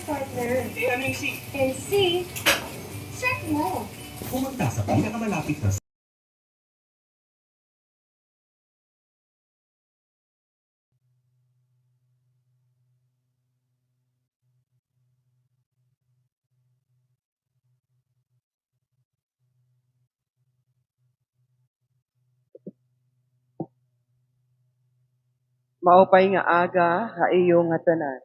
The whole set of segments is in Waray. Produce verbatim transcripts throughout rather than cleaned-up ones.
Partner. A N C. N C. Check mo. Pumunta sa pinakamalapit na Maupay nga aga ha iyo ngatanan.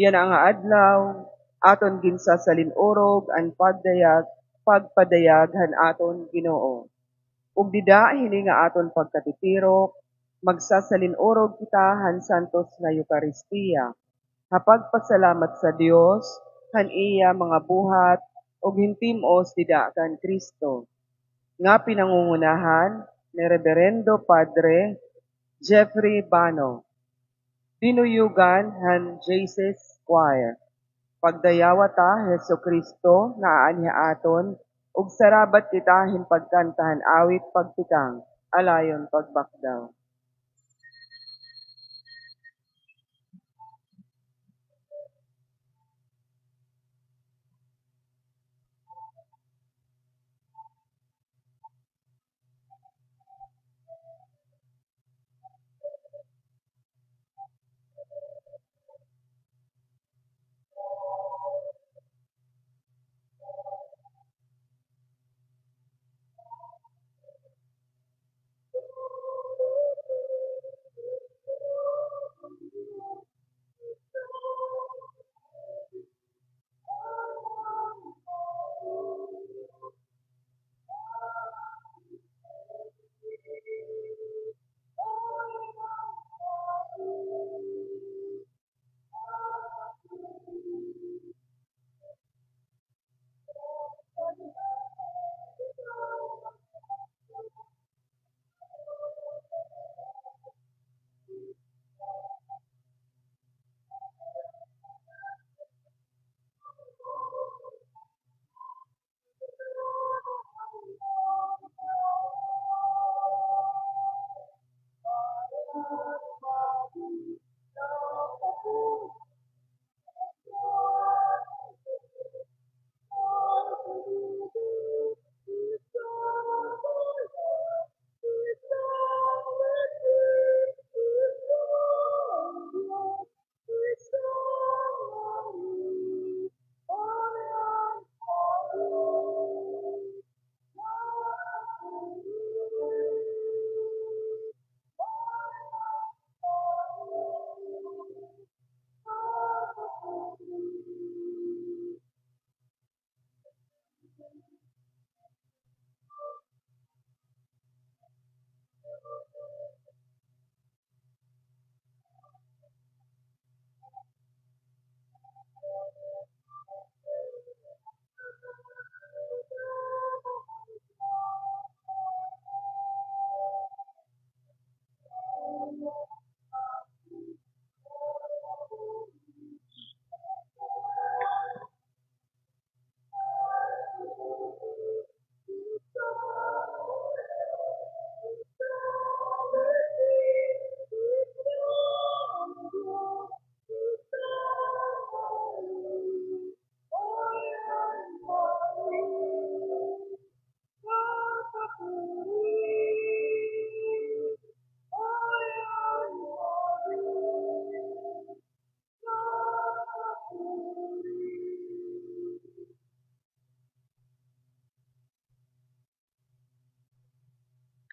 Yana nga adlaw, aton ginsasalin-urog an pagdayag, pagpadayag han aton Ginoo. Ug dida hini nga aton pagkatitirok, magsasalin-urog kita han santos nga Eukaristia, ha pagpasalamat sa Dios han iya mga buhat ug hintim-os dida kan Cristo, nga pinangungunahan ni Reberendo Padre Jeffrey Bano, dinuyugan han J C S Choir. Pagdayawa ta Jesucristo nga aanhi ha aton, ug sarabat kita hin pagkanta han awit pagtikang, alayon pagbakdaw.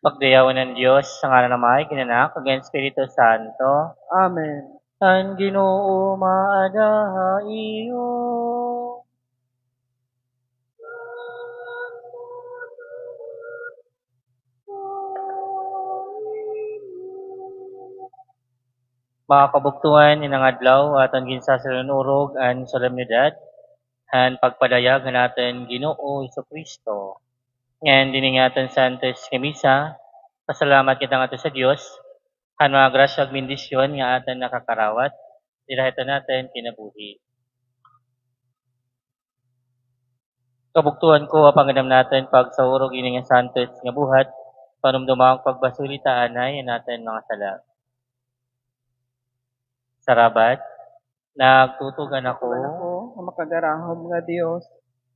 Pagdayawon an Dios, sa ngaran han Ama, kay Anak, ug han Espiritu Santo. Amen. An Ginoo maada ha iyo. Mga kabugtoan, ini nga adlaw aton ginsasalin-urog an solemnidad han pagpadayag han aton Ginoo Jesucristo. Ngan dinhi nga aton Santos nga Misa, pasalamat kita ngadto sa Dios han mga grasya ug bendisyon nga aton nakakarawat dida ha aton kinabuhi. Kabugtoan ko, apan gad-am naton pagsaurog ini nga santos nga buhat, panumdoma an pagbasuli ta anay han aton mga sala. Sarabat. Nagtutugan ako. Nagtutugan ako ha makagarahom nga Dios,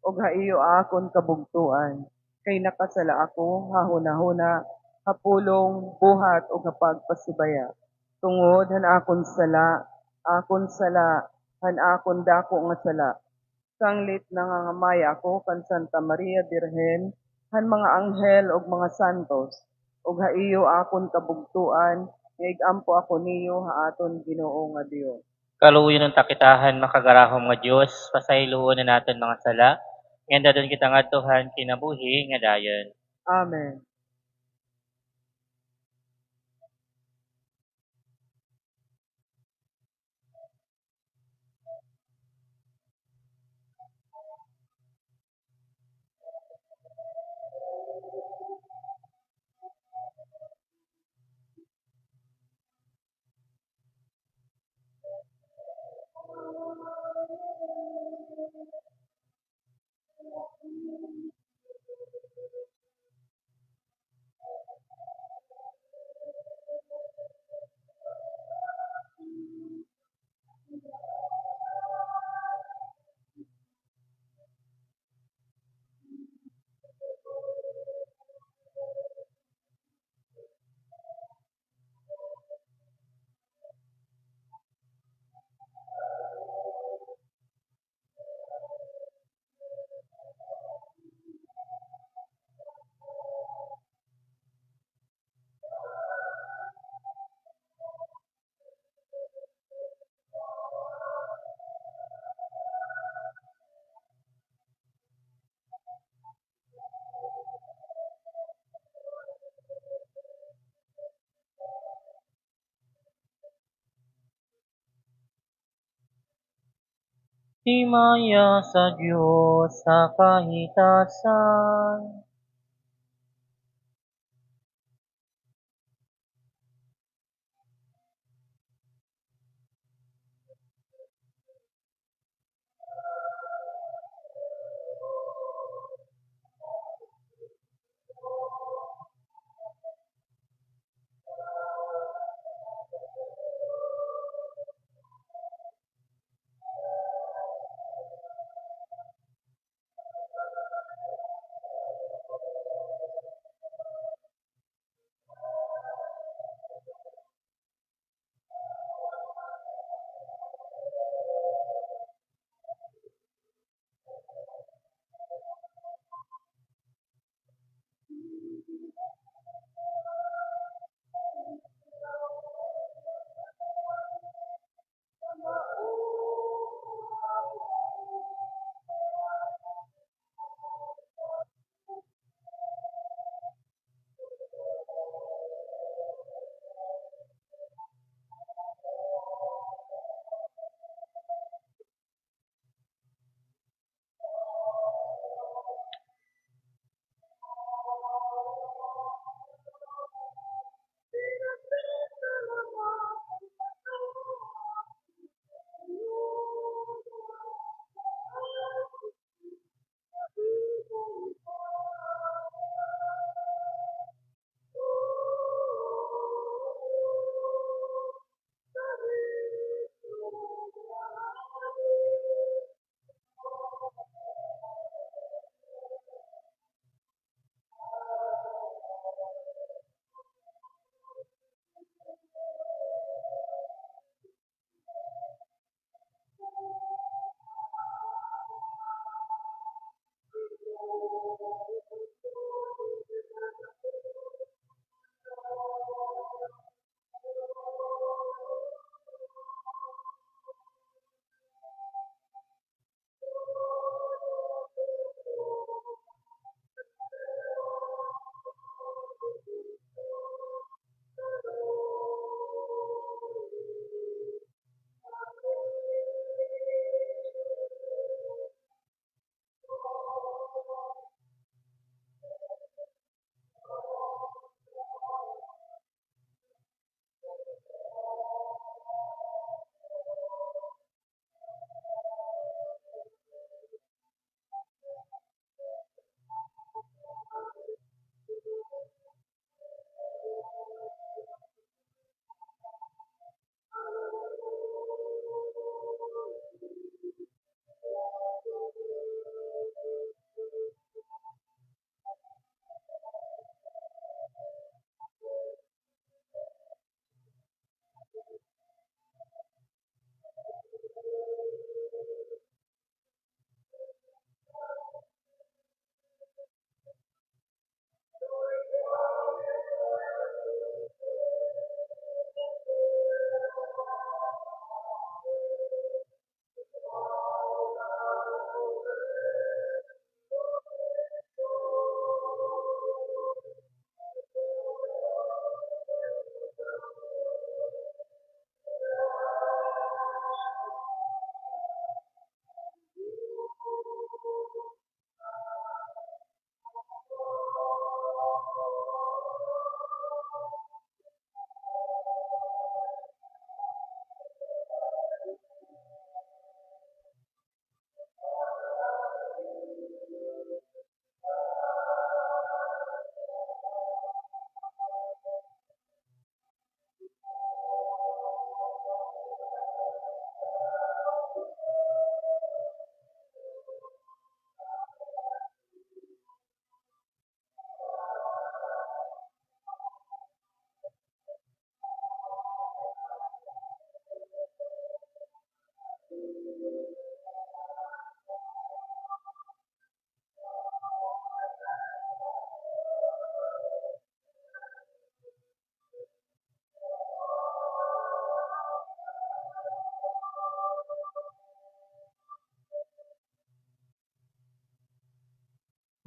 ug ha iyo akon kabugtoan, kay nakasala ako ha hunahuna, ha pulong, buhat, ug ha pagpasibaya. Tungod han akon sala, akon sala, han akon dako nga sala. Sanglit nangangamaya ako kan Santa Maria Birhen, han mga anghel ug mga santos, ug ha iyo akon kabugtoan nga ig-ampo ako niyo ha aton Ginoo nga Dios. Kaluoyan unta kita han makagarahom nga Dios, pasayloon an aton mga sala, ngan dad-on kita ngadto han kinabuhi nga dayon. Amen. Himaya sa Dios sa kahitasan.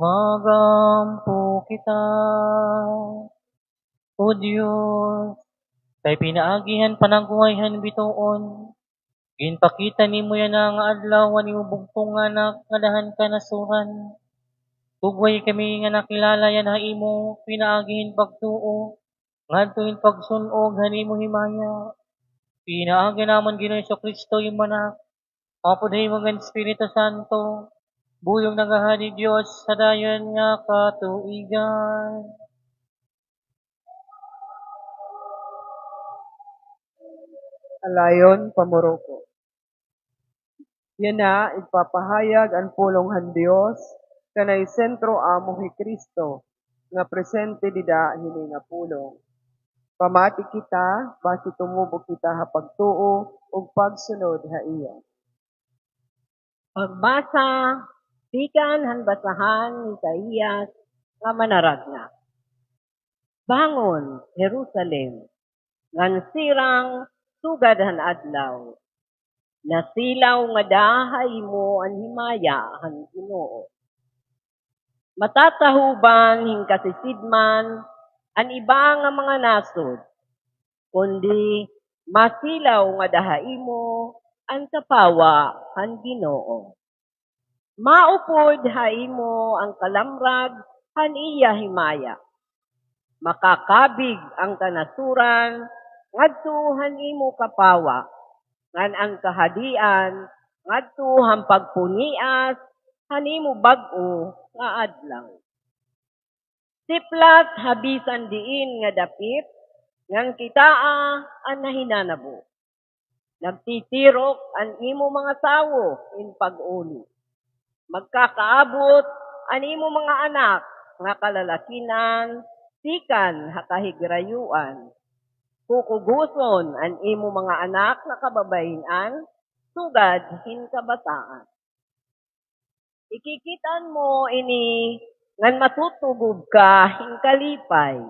Mag-ampo kita. O Dios, kay pinaagi han panagway han bituon, ginpakita nimo yana nga adlaw han imo bugtong nga Anak nga ada han kanasuran. Ug gugma kami nga nakilala yana ha imo pinaagi hin pagtuo, ngadto hin pagsun-og han imo himaya. Pinaagi namon, Ginoong Jesucristo, imo Anak, maupod ha imo ngan Espiritu Santo, buhi nga nagahari Dios sa dayon nga katuigan. Alayon, pamuroko. Yana, igpapahayag an pulong han Dios, kanay sentro amo hi Cristo, nga presente dida hini nga pulong. Pamati kita, basi tumubo kita ha pagtuo ug pagsunod ha iya. Pagbasa tikang han basahan ni Isaias nga manaragna. Bangon, Jerusalem, ngan sirang sugad han adlaw. Nasilaw ngada ha imo an himaya han Ginoo. Matatahoban hin kasisidman an iba nga mga nasod, kundi masilaw ngada ha imo an kapawa han Ginoo. Maupod ha imo an kalamrag han iya himaya. Makakabig an kanasuran ngadto han imo kapawa, ngan an kahadian ngadto han pagpunias han imo bag-o nga adlaw. Siplat ha bisan diin nga dapit, ngan kitaa an nahinanabo. Nagtitirok an imo mga tawo hin pag-uli. Magkakaabot an imo mga anak nga kalalakin-an tikang ha kahigrayoan. Kukugoson an imo mga anak nga kababayin-an sugad hin kabataan. Ikikit-an mo ini ngan matutugob ka hin kalipay.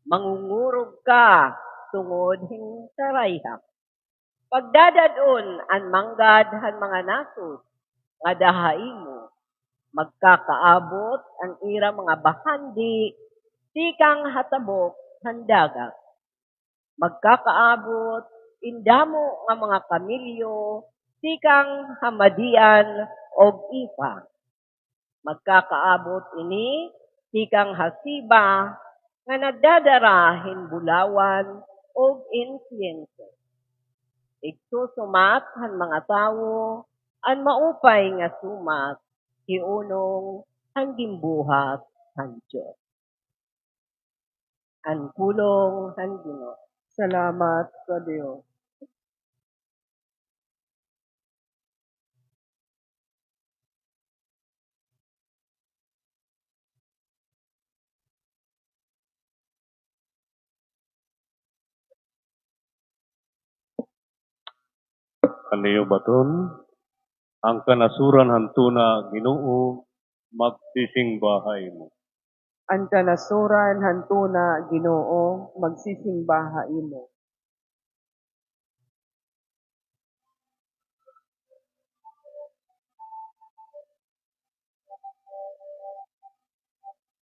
Mangungurog ka tungod hin karayhak. Pagdadad-on an manggad han mga nasod ngada ha imo. Magkakaabot an ira mga bahandi tikang ha tabok han dagat. Magkakaabot in damo nga mga kamelyo tikang ha Madian ug Efa. Magkakaabot ini tikang ha Seba nga nagdadara hin bulawan ug insenso. Igsusumat han mga tawo an maupay nga sumat, hiunong han ginbuhat han Dios. An pulong han Ginoo. Salamat sa Dios. An iyo baton, an kanasuran han tuna, Ginoo, magsisingba ha imo. An kanasuran han tuna, Ginoo, magsisingba ha imo.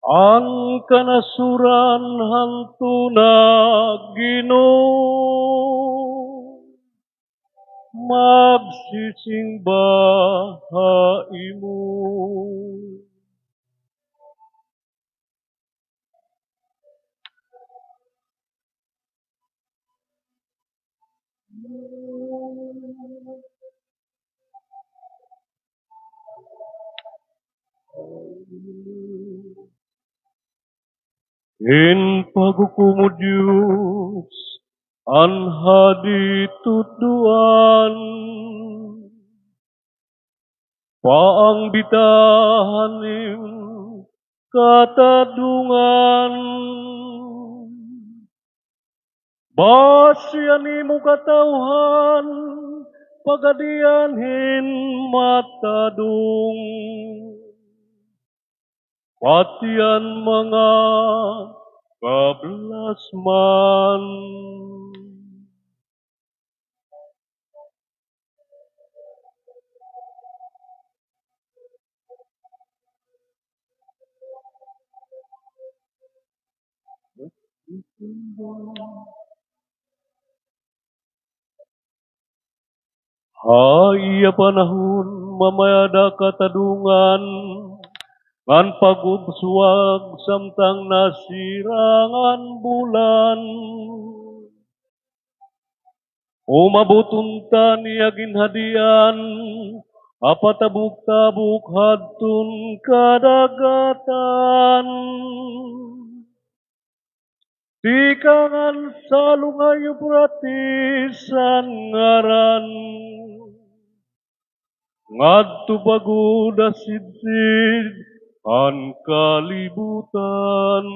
An kanasuran han tuna, Ginoo, magsisingba ha imo. In paghukom, O Dios, an hadi tudloan. Paangbita han im katadongan. Basi an imo katawhan paghadian hin matadong, pati an mga kablasman. Ha iya panahon, mamayada katadongan ngan pag-uswag samtang nasira an bulan. Umabot unta an iya ginhadian ha patabok-tabok hadton kadagatan. Tikang an Salong han Eufrates an ngaran, ngadto pa gud ha sidsid han kalibutan.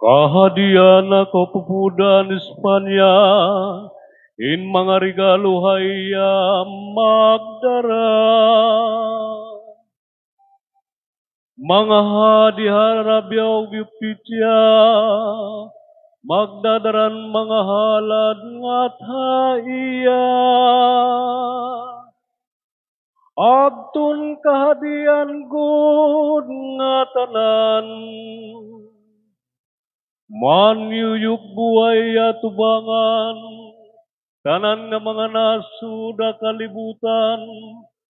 Kahadian ha kaupod han Espanya, in mga regalo ha iya magdara. Mga hadi ha Arabia ug Epitsia, magdadara han mga halad ngat ha iya. Adton kahadian gud ngatanan. Manyuyukbo ha iya atubangan, tanan nga mga nasod ha kalibutan,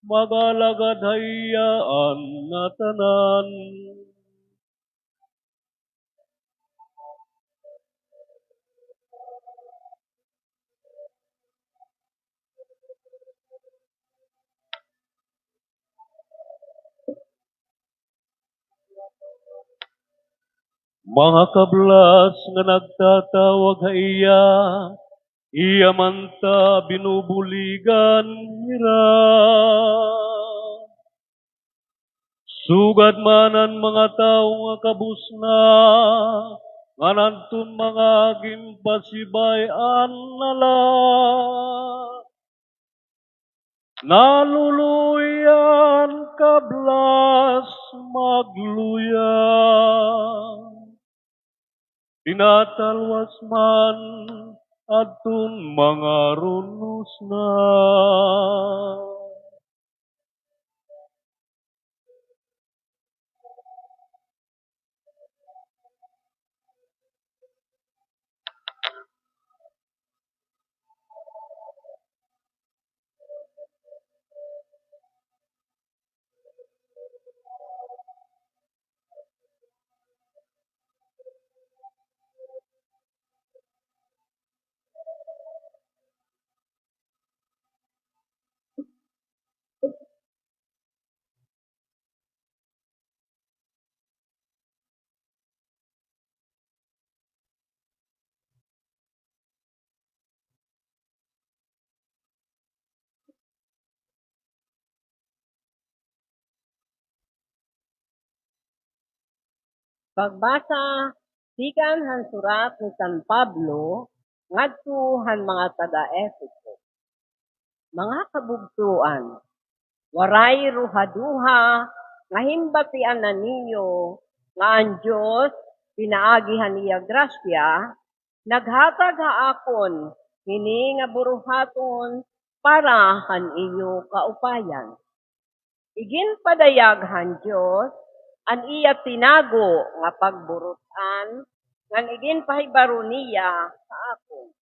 mag-alagad ha iya ngatanan. Mga kablas nga nagtatawag ha iya, iya man ta binubuligan hira. Sugad man an mga tawo nga kabusna, ngan adton mga ginpasibay-an na la. Naluluoy an kablas magluya. Tinatalwas man adton mga runos na. Pagbasa tikang han surat ni San Pablo ngadto han mga taga-Efeso. Mga kabugtoan, waray ruhaduha nga hinbatian na niyo nga an Dios, pinaagi han iya grasya, naghatag ha akon hini nga buruhaton para han iyo kaupayan. Iginpadayag han Dios an iya tinago nga pagburut-an ngan iginpahibaro niya ha akon.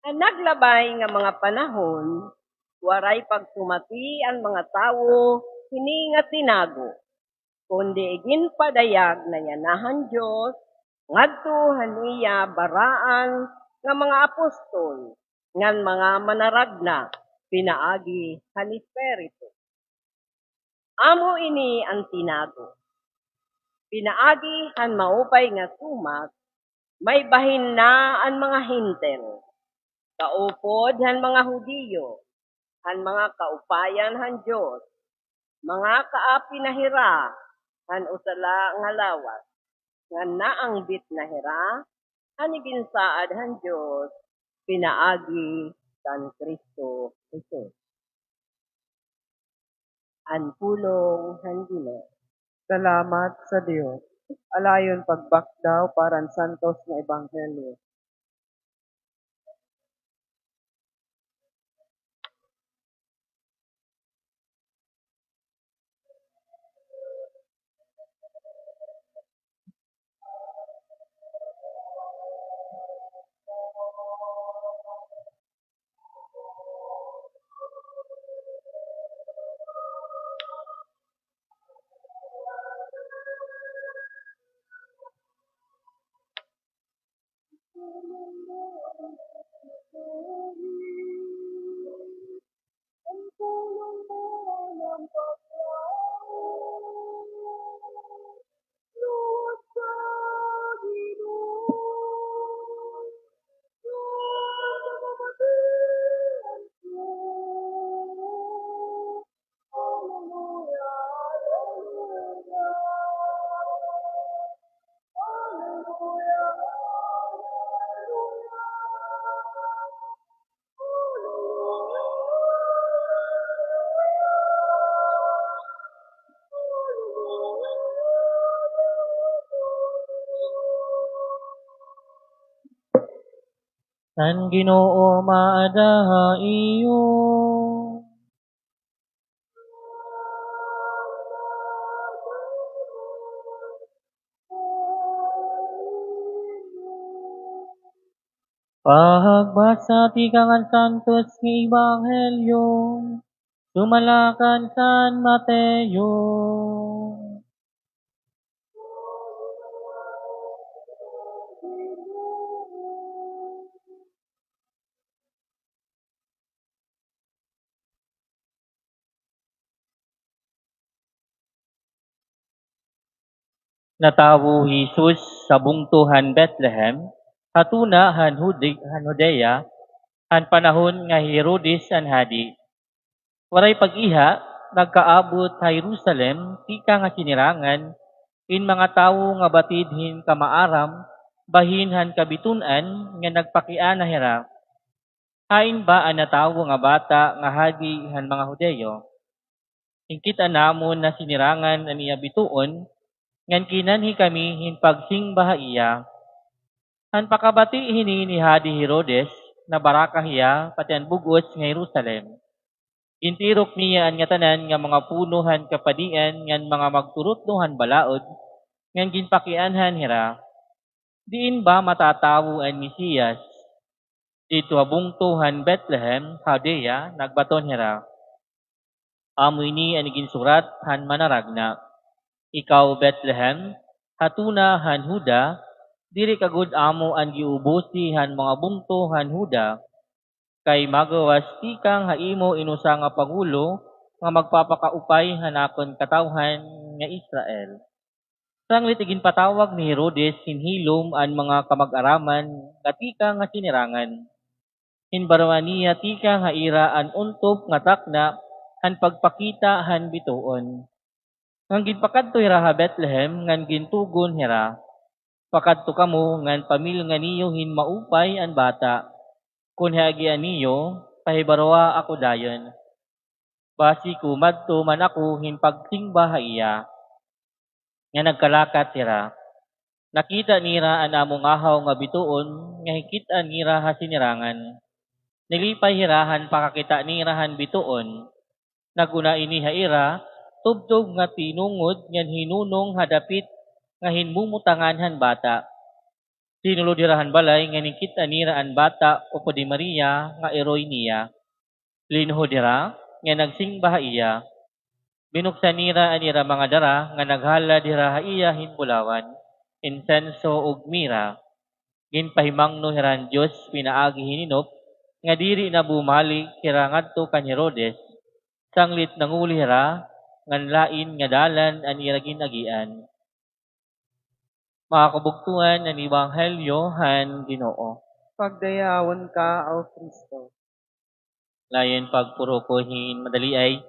Han naglabay nga mga panahon, waray pagtumati an mga tawo hini nga tinago, kundi iginpadayag na yana han Dios ngadto han iya baraan nga mga apostol ngan mga manaragna pinaagi han Espiritu. Amo ini an tinago. Pinaagi han maupay nga sumat, may bahin na an mga Hentil, kaupod han mga Judio, han mga kaupayan han Dios, mga kaapi na hira han usa la nga lawas, ngan naangbit na hira han iginsaad han Dios pinaagi kan Cristo Jesus. An pulong han Ginoo. Salamat sa Dios. Alayon pagbakdaw para han santos nga ebanghelyo. An Ginoo maada ha iyo. Pagbasa tikang han santos nga ebanghelyo sumala kan San Mateo. Natawo hi Jesus ha bungto han Betlehem, ha tuna han Hudi-, han Judea, han panahon nga hi Herodes an hadi. Waray pag-iha, nagkaabot ha Jerusalem tikang ha sinirangan in mga tawo nga batid hin kamaaram bahin han kabitun-an nga nagpakiana hira, "Hain ba an natawo nga bata nga hadi han mga Judio? Inkit-an namon ha sinirangan an iya bituon, ngan kinanhi kami hin pagsingba ha iya." Han pakabati hini ni Hadi Herodes, nabaraka hiya pati an bug-os nga Jerusalem. Gintirok niya an ngatanan nga mga puno han kapadian ngan mga magturutdo han balaod, ngan ginpakianhan hira, "Diin ba matatawo an Mesiyas?" Didto ha bungto han Betlehem, ha Judea, nagbaton hira, "Amo ini an iginsurat han Manaragna, 'Ikaw, Betlehem, ha tuna han Juda, diri ka gud amo an giubosi han mga bungto han Juda, kay magawas tikang ha imo in usa nga pangulo nga magpapakaupay han akon katawhan nga Israel.'" Sanglit iginpatawag ni Herodes hin hilom an mga kamag-araman nga tikang ha sinirangan. Hinbaroan niya tikang ha ira an untop nga takna han pagpakita han bituon. Ngan ginpakadto hira ha Betlehem ngan gintugon hira, "Pakadto kamo ngan pamilngan niyo hin maupay an bata. Kon hiagian niyo, pahibaroa ako dayon. Basi kumadto man ako hin pagsingba ha iya." Nga nagkalakat hira, nakita nira an amo ngahaw nga bituon nga hinkit-an nira ha sinirangan. Nilipay hira han pakakita nira han bituon. Nag-una ini ha ira tubtob nga tinungod ngan hinunong ha dapit nga hinmumutangan han bata. Sinulod hira han balay ngan hinkit-an nira an bata upod hi Maria nga iroy niya. Linuhod hira ngan nagsingba ha iya. Binuksan nira an ira mga dara ngan naghalad hira ha iya hin bulawan, insenso ug mira. Ginpahimangno hira han Dios pinaagi hin inop nga diri na bumalik hira ngadto kan Herodes, sanglit nanguli hira ngan lain nga dalan an ira gin-agian. Mga kabugtoan, an Ebanghelyo han Ginoo. Pagdayawon ka, O Kristo. Layon pagpuroko hin madaliay.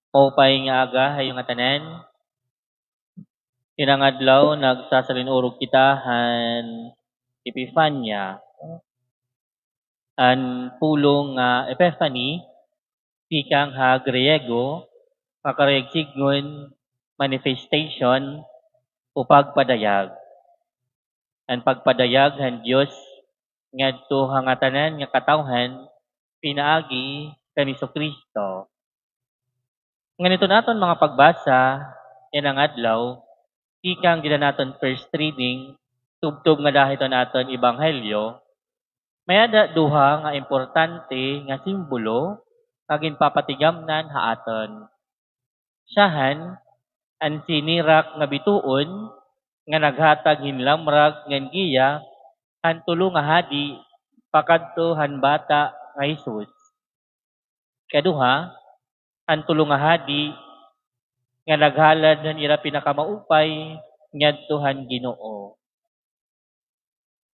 Maupay nga aga ha iyo ngatanan. Hinan adlaw, nagsasalin-urog kita han Epifania. An pulong nga Epiphany, tikang ha Griego, nga karuyag sidngon manifestation, O pagpadayag. An pagpadayag han Dios ngadto ha ngatanan nga katawhan pinaagi kan Jesucristo. Ngan iton aton mga pagbasa yana nga adlaw, tikang dida naton first reading, tubtob ngada hiton aton ebanghelyo, may-ada duha nga importante nga simbolo nga ginpapatigamnan ha aton. Syahan, an sinirak nga bituon nga naghatag hin lamrag ngan giya han tulo nga hadi pakadto han bata nga Jesus. Ikaduha, an tulo nga hadi nga naghalad han ira pinakamaupay ngadto han Ginoo.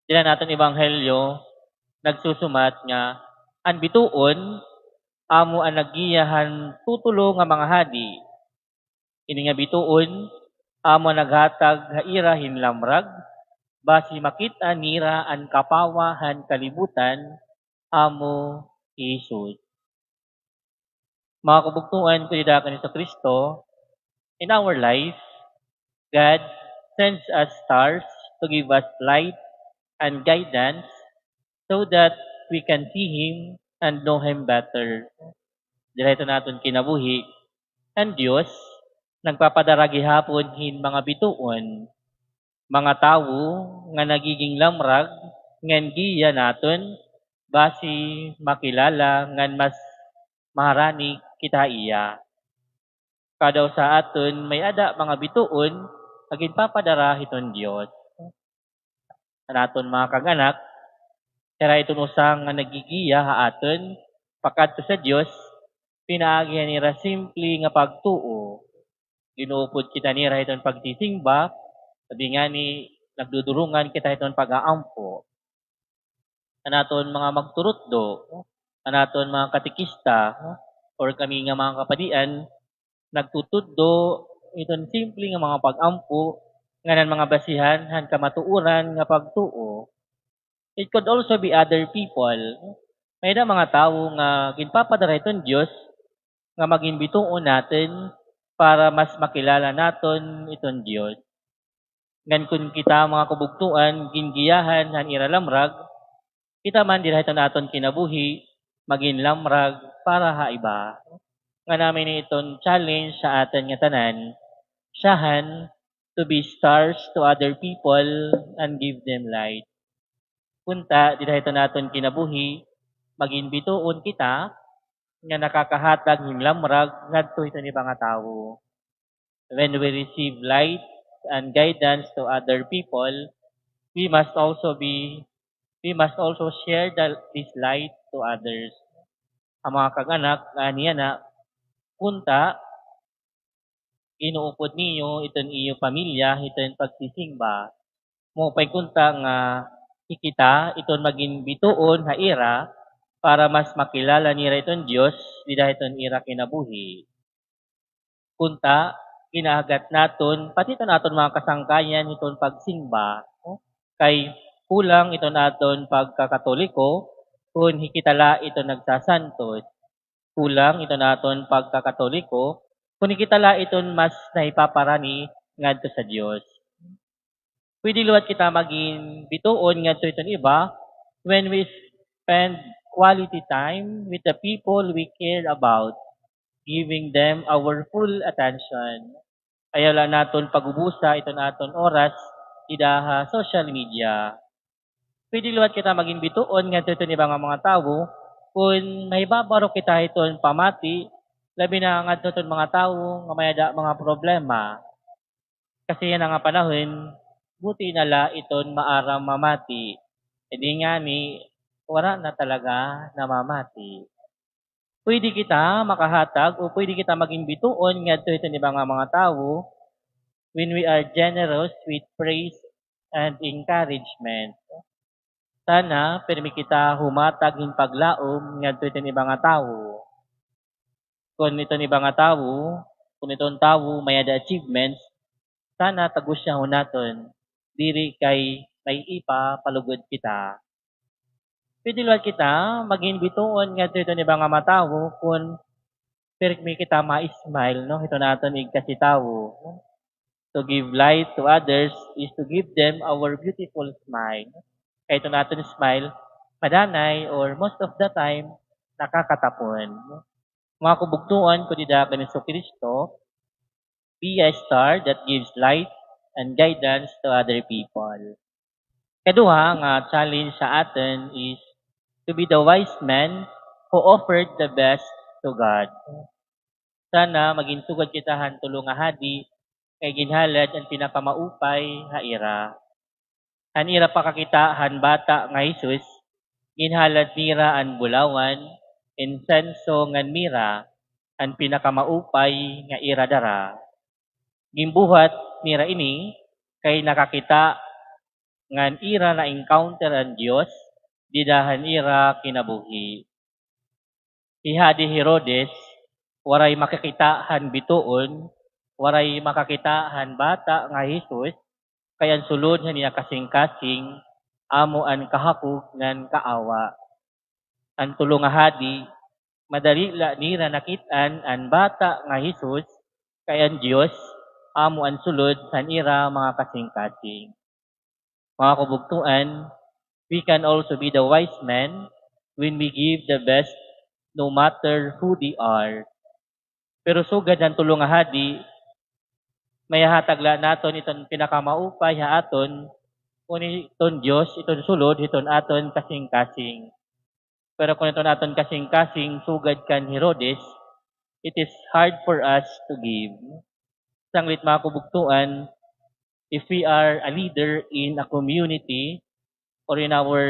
Dida han aton ebanghelyo, nagsusumat nga an bituon amo an naggiya han tutulo nga mga hadi. Ini nga bituon amo an naghatag ha ira hin lamrag, basi makit-a nira an kapawa han kalibutan, amo hi Jesus. Mga kabugtoan ko dida kan Jesucristo, in our life, God sends us stars to give us light and guidance so that we can see Him and know Him better. Dida hiton aton kinabuhi, an Dios nagpapadara gihapon hin mga bituon, mga tawo nga nagiging lamrag ngan giya naton basi makilala ngan mas maharani kita ha iya. Kada usa ha aton may-ada mga bituon nga ginpapadara hiton Dios. An aton mga kag-anak, hira iton usa nga naggigiya ha aton pakadto sa Dios pinaagi han ira simple nga pagtuo. Ginuupod kita nira hiton pagsisingba, abi ngani nagdudurongan kita hiton pag-aampo. An aton mga magturutdo, an aton mga katekista, or kami nga mga kapadian, nagtutudlo hiton simple nga mga pag-ampo ngan an mga basihan han kamatuoran nga pagtuo. It could also be other people. May-ada mga tawo nga ginpapadara hiton Dios nga magin bituon naton para mas makilala naton iton Dios. Ngan kon kita, mga kabugtoan, gingiyahan han ira lamrag, kita man dida hiton aton kinabuhi magin lamrag para ha iba. Ngan amo ini iton challenge ha aton ngatanan, syahan, to be stars to other people and give them light. Kunta, dida hiton aton kinabuhi, magin bituon kita nga nakakahatag hin lamrag ngadto hiton iba nga tawo. When we receive light and guidance to other people, we must also be, we must also share the, this light to others. An mga kag-anak, ania na, kunta, inuupod niyo iton iyo pamilya hiton pagsisingba. Maupay kunta nga hikita iton magin bituon ha ira para mas makilala nira iton Dios dida hiton ira kinabuhi. Kunta, ginaagat naton pati iton aton mga kasangkayan hiton pagsingba, no? Kay kulang iton aton pagkakatoliko kon hikita la iton nagsasantos. Kulang iton aton pagkakatoliko kon hikita la iton mas nahipaparani ngadto sa Dios. Pwede liwat kita magin bituon ngadto hiton iba when we spend quality time with the people we care about, giving them our full attention. Ayaw la naton pag-ubusa iton aton oras dida ha social media. Pwede liwat kita magin bituon ngadto hiton iba nga mga tawo kon mahibabaro kita hiton pamati, labi na ngadto hiton mga tawo nga may-ada mga problema. Kasi yana nga panahon, buti na la iton maaram mamati. E di ngani, wara na talaga namamati. Pwede kita makahatag o pwede kita magin bituon ngadto hiton iba nga mga tawo when we are generous with praise and encouragement. Sana pirmi kita humatag hin paglaom ngadto hiton iba nga tawo. Kon iton iba nga tawo, kon iton tawo may-ada achievements, sana tagusyahon naton, diri kay may ipapalugod kita. Pwede liwat kita magin bituon ngadto hiton iba nga mga tawo kon pirmi kita ma-smile, no, hiton aton igkasi tawo, no? to give light to others is to give them our beautiful smile. Kay iton aton smile, madanay or most of the time, nakakatapon. Mga kabugtoan ko dida kan Jesucristo, be a star that gives light and guidance to other people. Kaduha nga challenge sa aton is to be the wise men who offered the best to God. Sana magin sugad kita han tulo nga hadi kay ginhalad an pinakamaupay ha ira. Han ira pakakita han bata nga Jesus, ginhalad nira an bulawan, insenso ngan mira, an pinakamaupay nga ira dara. Ginbuhat nira ini kay nakakita ngan ira na-encounter an Dios dida han ira kinabuhi. Hi Hadi Herodes, waray makakita han bituon, waray makakita han bata nga Jesus, kay an sulod han iya kasingkasing amo an kahakog ngan kaawa. An tulo nga hadi, madali la nira nakit-an an bata nga Jesus, kay an Dios amo an sulod han ira mga kasingkasing. Mga kabugtoan, we can also be the wise men when we give the best no matter who they are. Pero sugad han tulo nga hadi, mahihatag la naton iton pinakamaupay ha aton, kun iton Dios iton sulod hiton aton kasingkasing. Pero kun iton aton kasingkasing sugad kan Herodes, it is hard for us to give. Sanglit, mga kabugtoan, if we are a leader in a community or in our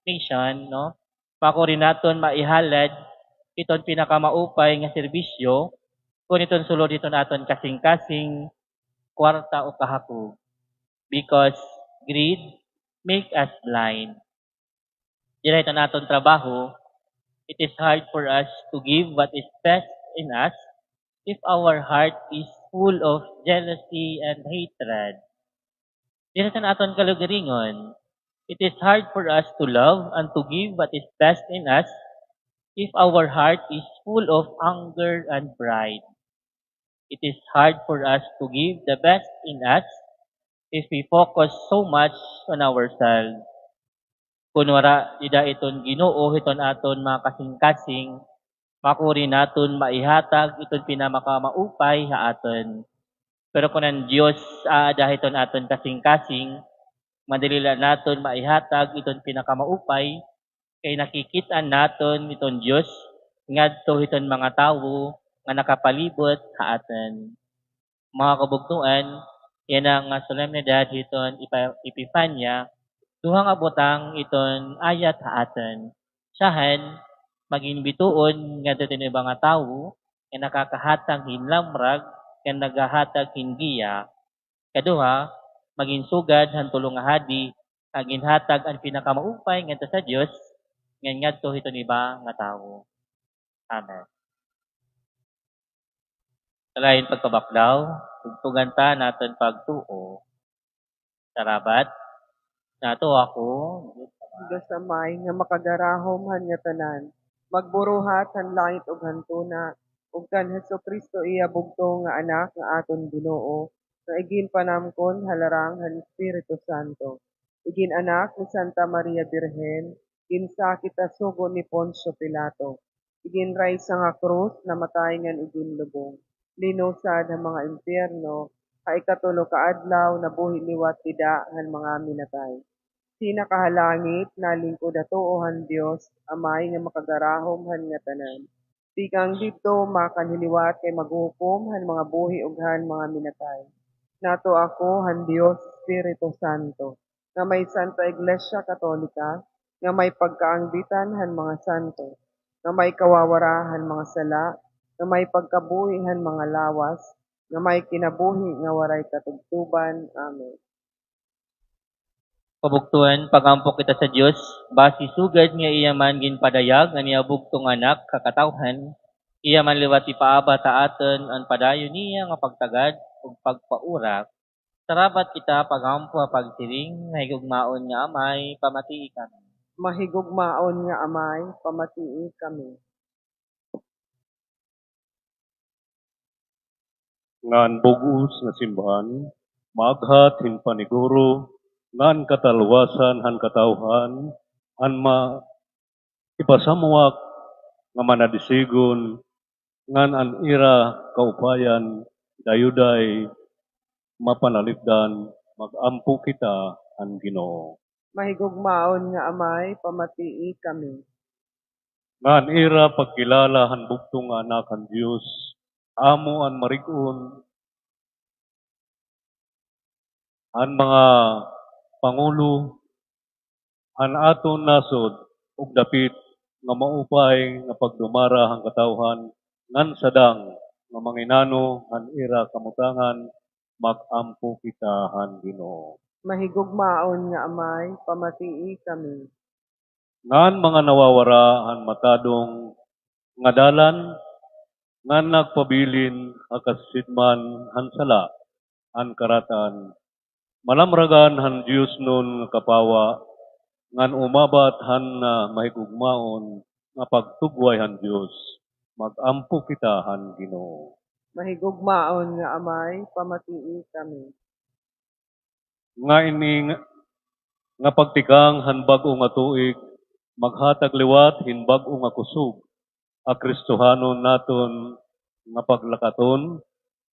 nation, no, makuri naton maihalad iton pinakamaupay nga serbisyo kun iton sulod hiton aton kasingkasing kwarta o kahakog. Because greed make us blind. Dira hiton aton trabaho, it is hard for us to give what is best in us if our heart is full of jealousy and hatred. Dira hiton aton kalugaringon, it is hard for us to love and to give what is best in us if our heart is full of anger and pride. It is hard for us to give the best in us if we focus so much on ourselves. Kun wara dida iton Ginoo hiton aton mga kasingkasing, makuri naton maihatag iton pinakamaupay ha aton. Pero kun an Dios aada hiton aton kasingkasing, madali la naton maihatag iton pinakamaupay, kay nakikit-an naton iton Dios ngadto hiton mga tawo nga nakapalibot ha aton. Mga kabugtoan, yana nga solemnidad hiton Epi-, Epifania, duha nga butang iton ayat ha aton. Syahan, magin bituon ngadto hiton iba nga tawo nga nakakahatag hin lamrag ngan nagahatag hin giya. Kaduha, magin sugad han tulo nga hadi nga ginhatag an pinakamaupay ngadto sa Dios ngan ngadto hiton iba nga tawo. Amen. Sa lain pagkabaklaw, tugtugan ta an aton pagtuo. Sarabat. Nato ako, Dios Amay nga makagarahom han ngatanan, magburuhat han langit ug han tuna, ug kan Jesucristo iya bugtong nga Anak nga aton Ginoo, nga iginpanamkon ha larang han Espiritu Santo. Igin-anak ni Santa Maria Birhen, ginsakit ha sugo ni Poncio Pilato. Iginraysang ha krus, namatay ngan iginlubong. Linusad ha mga impyerno, ha ikatulo ka adlaw nabuhi liwat dida han mga minatay. Sinaka ha langit, nalingkod ha tuo han Dios, Amay nga makagarahom han ngatanan. Tikang didto, makan hi liwat kay maghuhukom han mga buhi ug han mga minatay. Nato ako han Dios Espiritu Santo, nga may Santa Iglesia Katolika, nga may pagkaangbitan han mga santo, nga may kawawara han mga sala, nga may pagkabuhi han mga lawas, nga may kinabuhi nga waray katubtoban. Amen. Kabugtoan, pag-ampo kita sa Dios, basi sugad nga iya man ginpadayag an iya bugtong Anak ha katawhan, iya man liwat ipaabot ha aton an padayon niya nga pagtagad ug pagpaura. Sarabat kita pag-ampo ha pagsiring, Mahigugmaon nga Amay, pamatii kami. Mahigugmaon nga Amay, pamatii kami. Ngan bug-os nga simbahan, maaghat hin paniguro, ngan katalwasan han katawhan, han ma-, ipasamwak nga manadisigon, ngan an ira kaupayan dayuday mapanalipdan, mag-ampo kita han Ginoo. Mahigugmaon nga Amay, pamatii kami. Ngan ira pagkilala han bugtong nga Anak han Dios, amo an marig-on han mga pangulo han aton nasod, ug dapit nga maupay nga pagdumara han katawhan, ngan sadang nga manginano han ira kamutangan, mag-ampo kita han Ginoo. Mahigugmaon nga Amay, pamatii kami. Ngan mga nawawara han matadong nga dalan, ngan nagpabilin ha kasidman han sala, han karatan, malamragan han diosnon nga kapawa, ngan umabat han, ah, mahigugmaon nga pagtugway han Dios, mag-ampo kita han Ginoo. Mahigugmaon nga Amay, pamatii kami. Nga ini nga, nga pagtikang han bag-o nga tuig, maghatag liwat hin bag-o nga kusog, a Kristohanon naton nga paglakaton,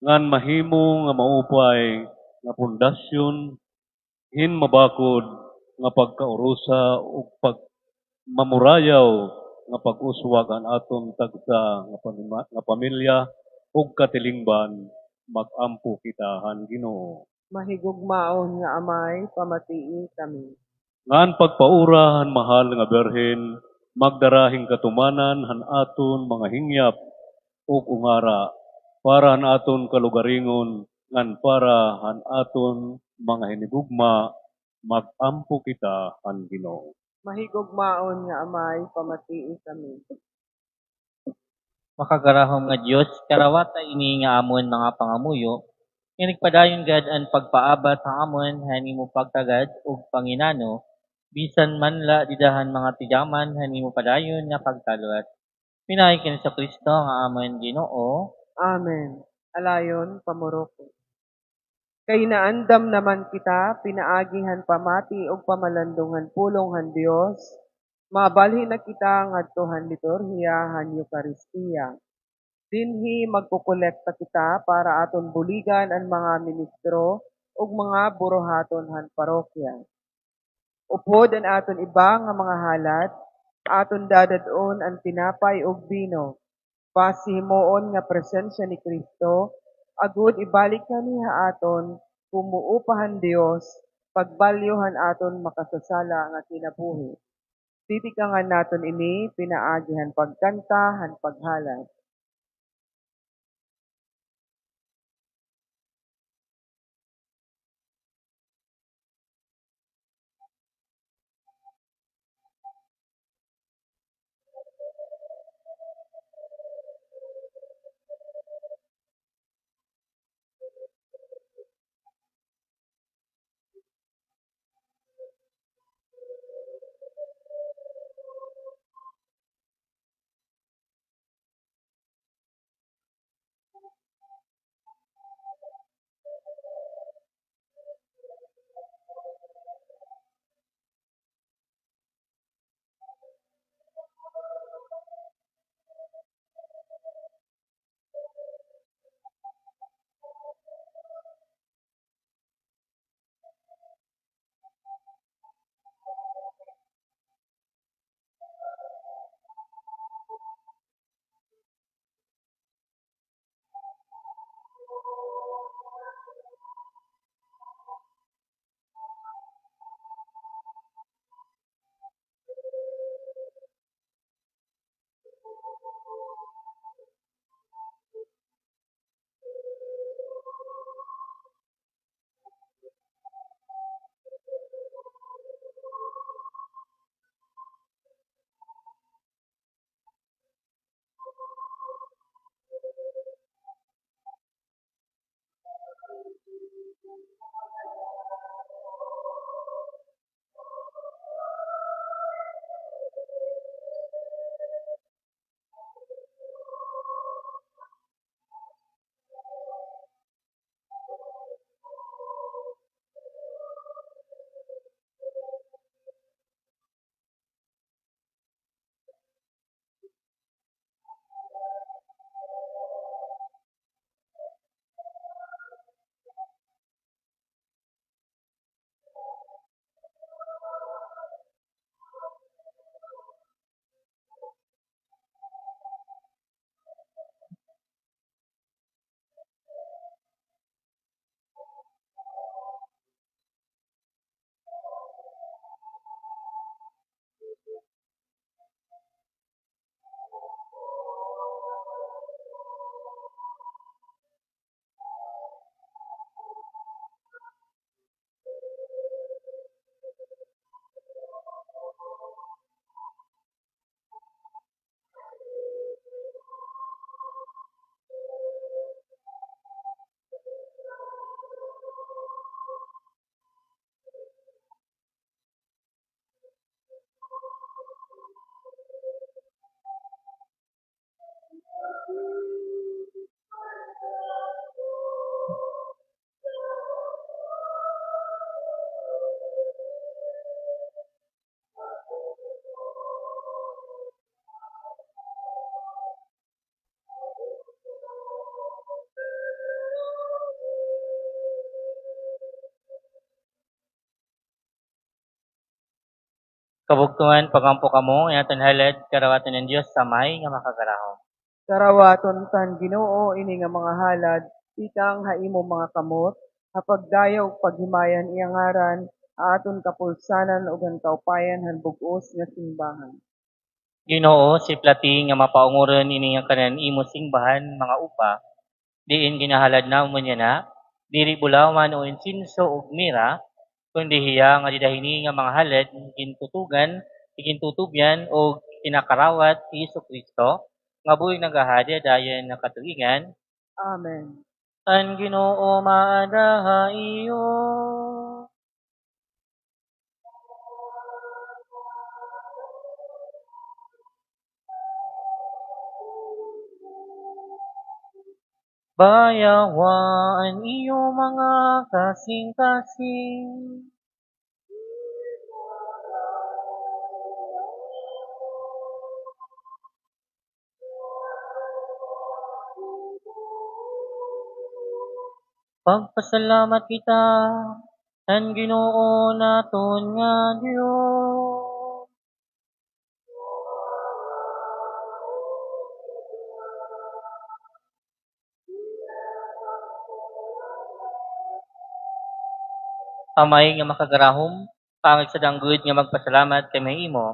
ngan mahimo nga maupay nga pundasyon hin mabakod nga pagkaurusa ug pag-, mamurayaw nga pag-uswag han aton tagsa nga panima-, nga pamilya ug katilingban, mag-ampo kita han Ginoo. Mahigugmaon nga Amay, pamatii kami. Ngan pagpaura han mahal nga Birhen, magdara hin katumanan han aton mga hingyap ug ungara, para han aton kalugaringon, ngan para han aton mga hinigugma, mag-ampo kita han Ginoo. Mahigugmaon nga Amay, pamatii kami. Makagarahom nga Dios, karawata ini nga amon mga pangamuyo, nga nagpadayon gad an pagpaabat ha amon han imo pagtagad ug panginano, bisan man la dida han mga tigaman han imo padayon nga pagtalwat. Pinaagi kan Jesu-Cristo nga amon Ginoo. Amen. Alayon, pamuroko. Kay naandam naman kita, pinaagi han pamati ug pamalandong han pulong han Dios, mabalhin na kita ngadto han liturhiya han Eukaristia. Dinhi magkokolekta kita para aton buligan an mga ministro ug mga buruhaton han parokya. Upod an aton iba nga mga halat, aton dadad-on an tinapay ug bino, pashihimuon nga presensya ni Cristo, agod ibalik ngani ha aton, kumuupa han Dios, pagbalyo han aton makasasala nga kinabuhi. Titikangan naton ini pinaagi han pagkanta han paghalat. Kabugtoan, pag-ampo kamo, an aton halad, karawaton han Dios Amay nga Makagarahom. Karawaton ta han Ginoo ini nga mga halad, tikang ha imo mga kamot, ha pagdaya ug paghimaya han iya ngaran, ha aton kapulsanan ug han kaupayan han bug-os nga simbahan. Ginoo, siplati nga mapaunguron ini nga kan-an imo simbahan mga upa, diin ginahalad namon yana, diri bulawan o insenso ug mira, kundi hiya nga dida hini nga mga halad gintutugan, gintutubyan ug kinakarawat hi Jesu-Cristo, nga buhi nagahadi ha dayon nga katuigan. Amen. An Ginoo maada ha iyo. Bayawa an iyo mga kasingkasing. Magpasalamat kita han Ginoo naton nga Dios. Amay nga makagarahom, kaangay sadang gud nga magpasalamat kami ha imo.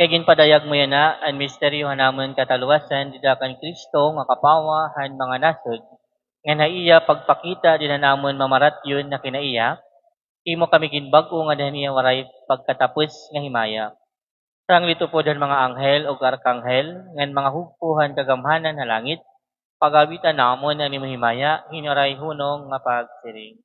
Kay ginpadayag mo yana an misteryo han amon kataluwasan dida kan Cristo nga kapawa han mga nasod, ngan ha iya pagpakita dida han amon mamaratyon na kinaiya, imo kami ginbag-o nga dida han iya waray pagkatapos nga himaya. Sanglit upod han mga anghel ug arkanghel, ngan mga hugpo han kagamhanan ha langit, pag-awitan namon an imo himaya, hin waray hunong nga pagsiring.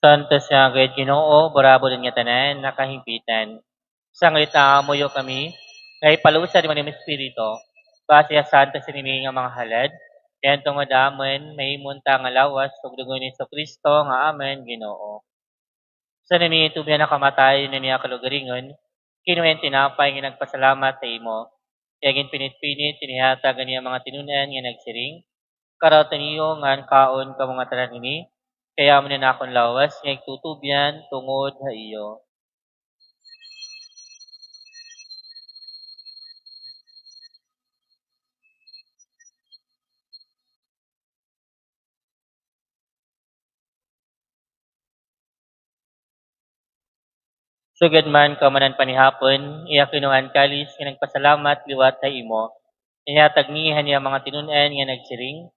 Santos nga gayod, Ginoo, burabod an ngatanan, nakahingpitan. Sanglit naamuyo kami nga ipalusad mo an imo Espiritu, basi ha santos ini nga mga halad, kay an tungod amon mahimo unta nga lawas ug dugo ni Jesu-Cristo nga amon Ginoo. San ini tubyan ha kamatayon, ini ha kalugaringon, kinua hiya an tinapay nga nagpasalamat ha imo, iya ginpinit-pinit, inihatag ha iya mga tinun-an nga nagsiring, "Karawton niyo ngan kaon kamo ngatanan hini, kay amo ini an akon lawas nga igtutubyan tungod ha iyo." Sugad man kahuman han panihapon, iya kinuha an kalis nga nagpasalamat liwat ha imo, ihatag ini ha iya mga tinun-an nga nagsiring,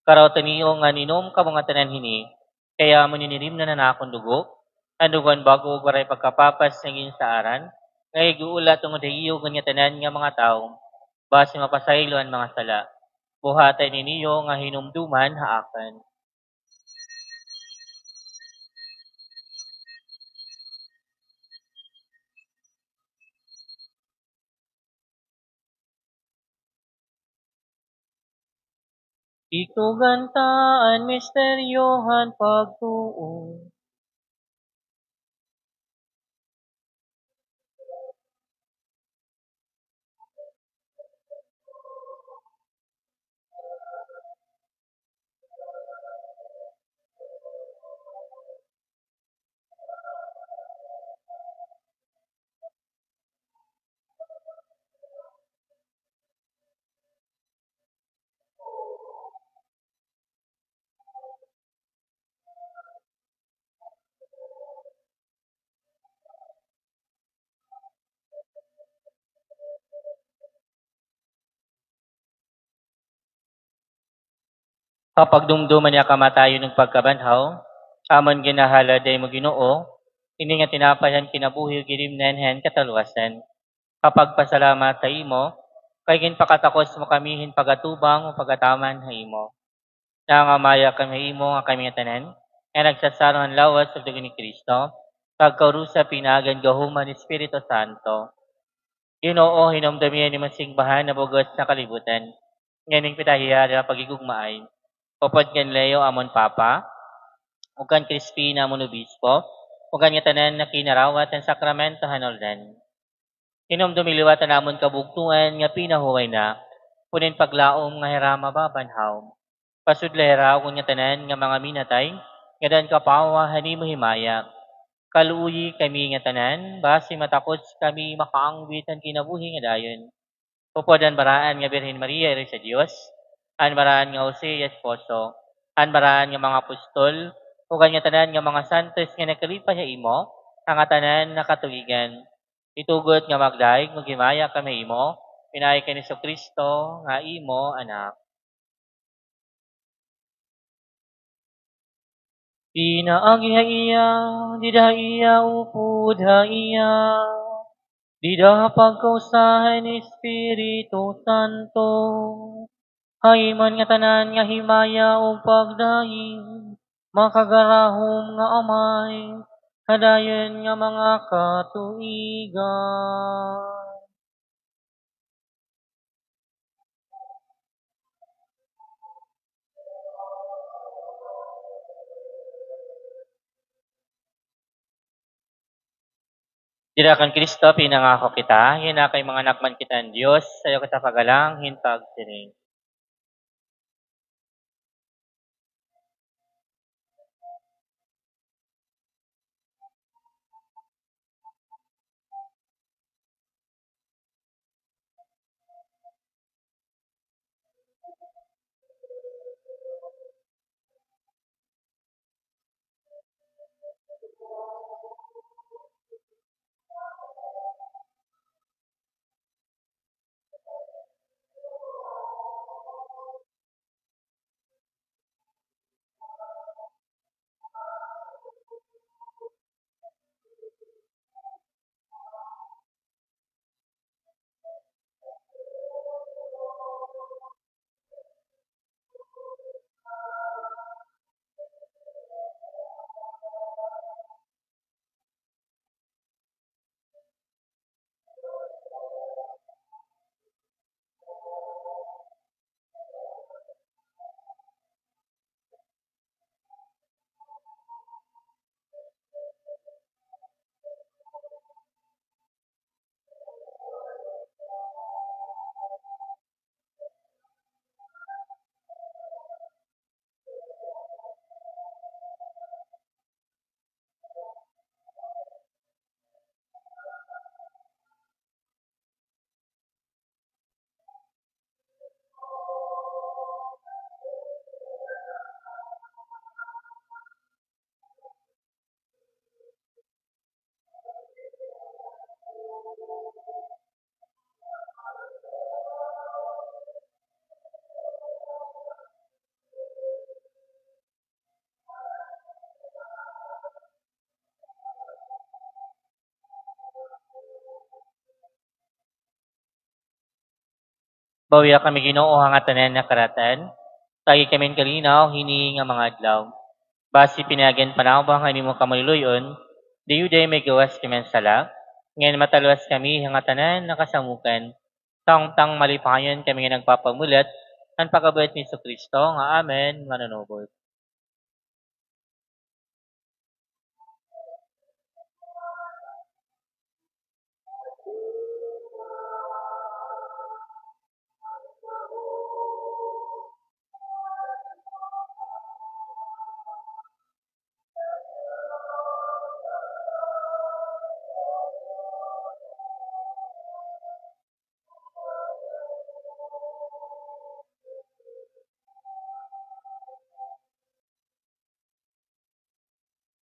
"Karawton niyo ngan inom kamo ngatanan hini, kay amo ini rimnan han akon dugo, an dugo han bag-o ug waray pagkapapas nga ginsaaran, nga ig-uula tungod ha iyo ug han ngatanan nga mga tawo, basi mapasaylo an mga sala. Buhata ini niyo nga hinumdoman ha akon." Itugan ta an misteryo han pagtuo. Ha pagdumdom han iya kamatayon ug pagkabanhaw, amon ginahalad ha imo, Ginoo, ini nga tinapay han kinabuhi ug ginimnan han kataluwasan. Ha pagpasalamat ha imo, kay ginpakatakos mo kami hin pag-atubang o pag-ataman ha imo. Nangamaya kami ha imo nga kami ngatanan nga nagsasaro han lawas ug dugo ni Cristo, pagkaurusa pinagan gahom han Espiritu Santo. Ginoo, hinumdomi an imo singbahan ha bug-os nga kalibutan, ngan ipahayag ha paghigugmaay, upod kan Leo amon Papa, ug kan Crispin amon Obispo, ug kan ngatanan nga kinarawat han sakramento han Jordan. Hinumdomi liwat an amon kabugtoan nga pinahuway na, upod hin paglaom nga hira mababanhaw. Pasudla hira ug an ngatanan nga mga minatay, nga daan kapawa han imo himaya. Kaluoyi kami ngatanan, basi matakos kami makaanggit han kinabuhi nga dayon. Upod han baraan nga Birhen Maria, iri sa Dios, an baraan nga Jose, iya esposo, an baraan nga mga apostol, ug an ngatanan nga mga santos nga nagkalipay ha imo, an ngatanan nga katuigan. Itugot nga magdayeg, maghimaya kami ha imo, pinaagi kan Jesucristo nga imo Anak. Pinaagi ha iya, dida ha iya, upod ha iya, dida ha pagkausa han Espiritu Santo. Ha imo an ngatanan nga himaya ug pagdayeg, makagarahom nga Amay, ha dayon nga mga katuigan. Dida kan Cristo pinangako kita, yana kay mga anak man kita han Dios, ayaw kita pagalang hin pagsiring. Bawia kami, Ginoo, ha ngatanan nga karatan. Tagi kami hin kalinaw hini nga mga adlaw. Basi pinaagi han panabang han imo kamaluloy-on, diyo diri may gawas kami han sala, ngan mataluwas kami ha ngatanan nga kasamokan, samtang malipayon kami nga nagpapamulat han pag-abot ni Jesucristo nga amon Manunubos.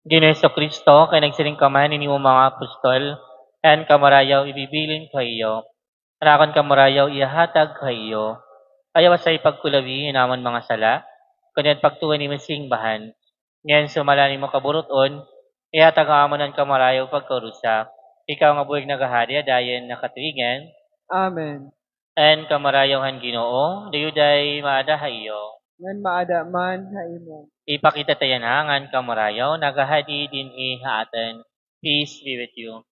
Ginoo Jesucristo, kay nagsiring ka man hin imo mga apostol, an kamurayaw ibibilin ko ha iyo, an akon kamurayaw ihahatag ko ha iyo. Ayaw asya ipagkulawi an amon mga sala, kundi an pagtuon nimo simbahan. Ngan sumala nimo kaburut-on, ihatag ha amon an kamarayaw pagkaurusa. Ikaw nga buhi nga nagahadi ha dayon nga katuigan. Amen. An kamarayaw han Ginoo, dayuday maada ha iyo. Ngan maada man ha imo. Ipakita ta yana nga an kamarayaw, nagahadi dinhi ha aton. Peace be with you.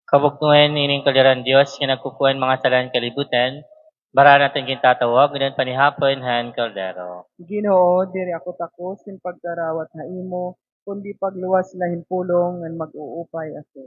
Kabugtoan ining kaldero han Dios nga nagkukuha han mga sala han kalibutan, bara naton gintatawag ngan panihapon han kaldero. Ginoo, diri ako takos hin pagkarawat ha imo, kundi pagluwas la hin pulong ngan mag-uupay ako.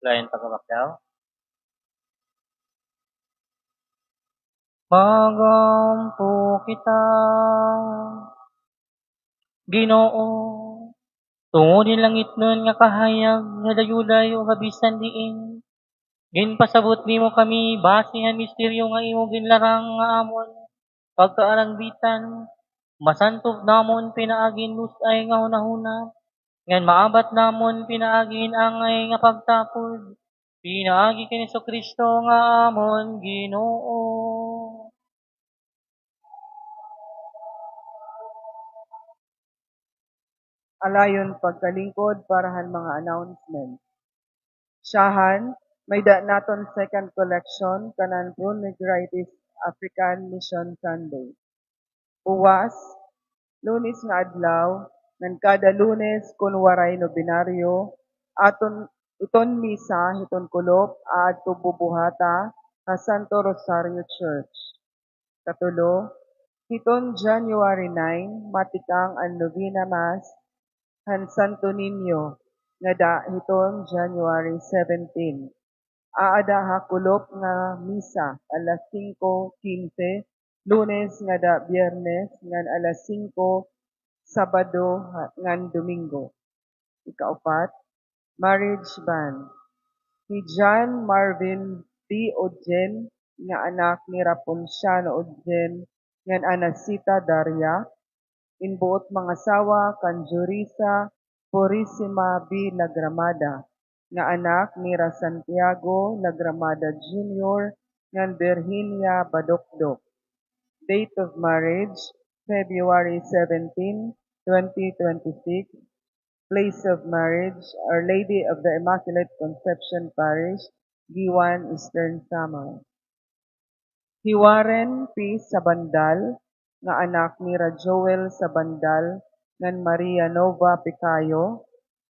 Lain pagkabakdaw. Mag-ampo kita. Ginoo, tungod hin langitnon nga kahayag nga dayuday ug ha bisan diin, ginpasabot nimo kami basi han misteryo nga imo ginlarang nga amon pagkaarangbitan, masantob namon pinaagi hin lus-ay nga hunahuna, ngan maabat namon pinaagi hin angay nga pagtapod, pinaagi kan Jesu-Cristo nga amon Ginoo. Alayon pagkalingkod para han mga announcement. Syahan, may-ada naton second collection kanan Prunegritis African Mission Sunday. Buwas, Lunes nga adlaw, ngan kada Lunes kon waray nobenaryo, aton, iton misa hiton kulop aadto bubuhata ha Santo Rosario Church. Katulo, hiton January nine, matikang an Novena Mass han Santo Niño ngada hiton January seventeen. Aada ha kulop nga misa alas singko kinse, Lunes ngada Biyernes, ngan alas singko, Sabado ha-, ngan Domingo. Ikaupat, marriage band. Hi John Marvin D. Odjen, nga anak ni Raponciano Odjen ngan Anacita Daria, in buot mangasawa kan Jurisa Purisima B. Lagramada, nga anak nira Santiago Lagramada Junior ngan Virginia Badokdok. Date of marriage, February seventeen, twenty twenty-six. Place of marriage, Our Lady of the Immaculate Conception Parish, Guiuan, Eastern Samar. Hi Warren P. Sabandal, nga anak nira Joel Sabandal ngan Maria Nova Picayo,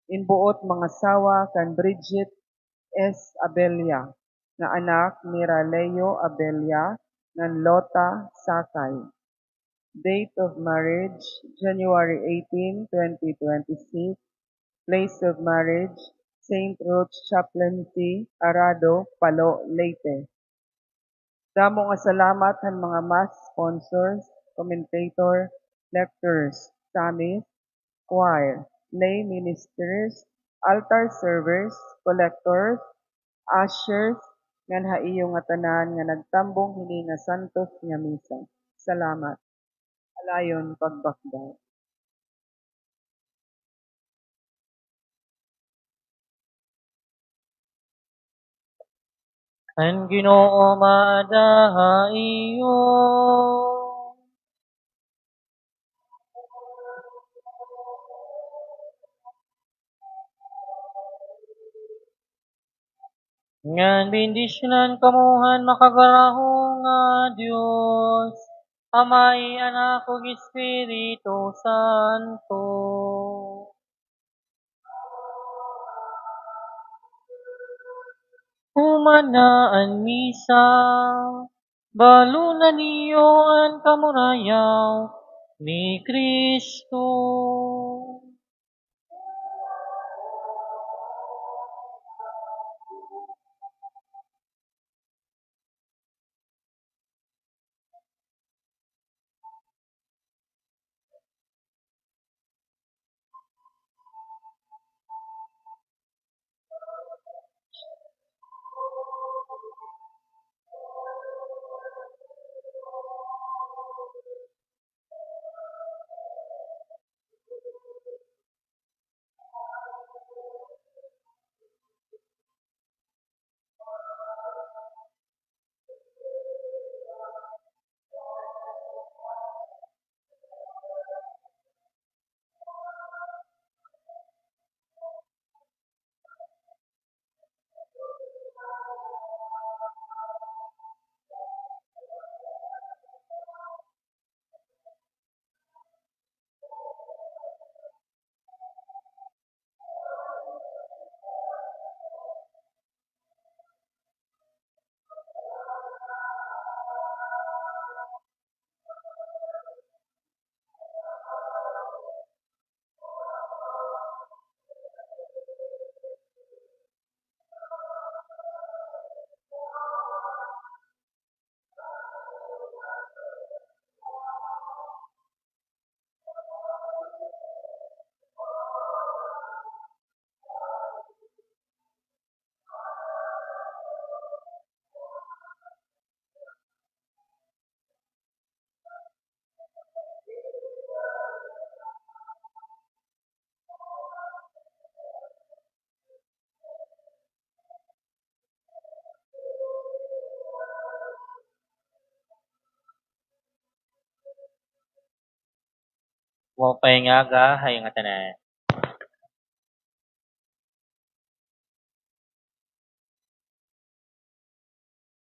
in buot mangasawa kan Bridget S. Abella, nga anak nira Leo Abella ngan Lota Sakay. Date of marriage, January eighteen, twenty twenty-six. Place of marriage, Saint Ruth's Chaplaincy, Arado, Palo, Leyte. Damo nga salamat han mga mass sponsors, commentator, lecturers, psalmist, choir, lay ministers, altar servers, collectors, ushers, ngan ha iyo ngatanan nga nagtambong hini nga santos nga misa. Salamat. Alayon pagbakdag. An Ginoo maada ha iyo. Ngan bendisyunan kamo han Makagaraho nga Dios, Amay, Anak, ug Espiritu Santo. Human na an misa, baluna niyo an kamurayaw ni Kristo. Maupay nga aga ha iyo ngatanan.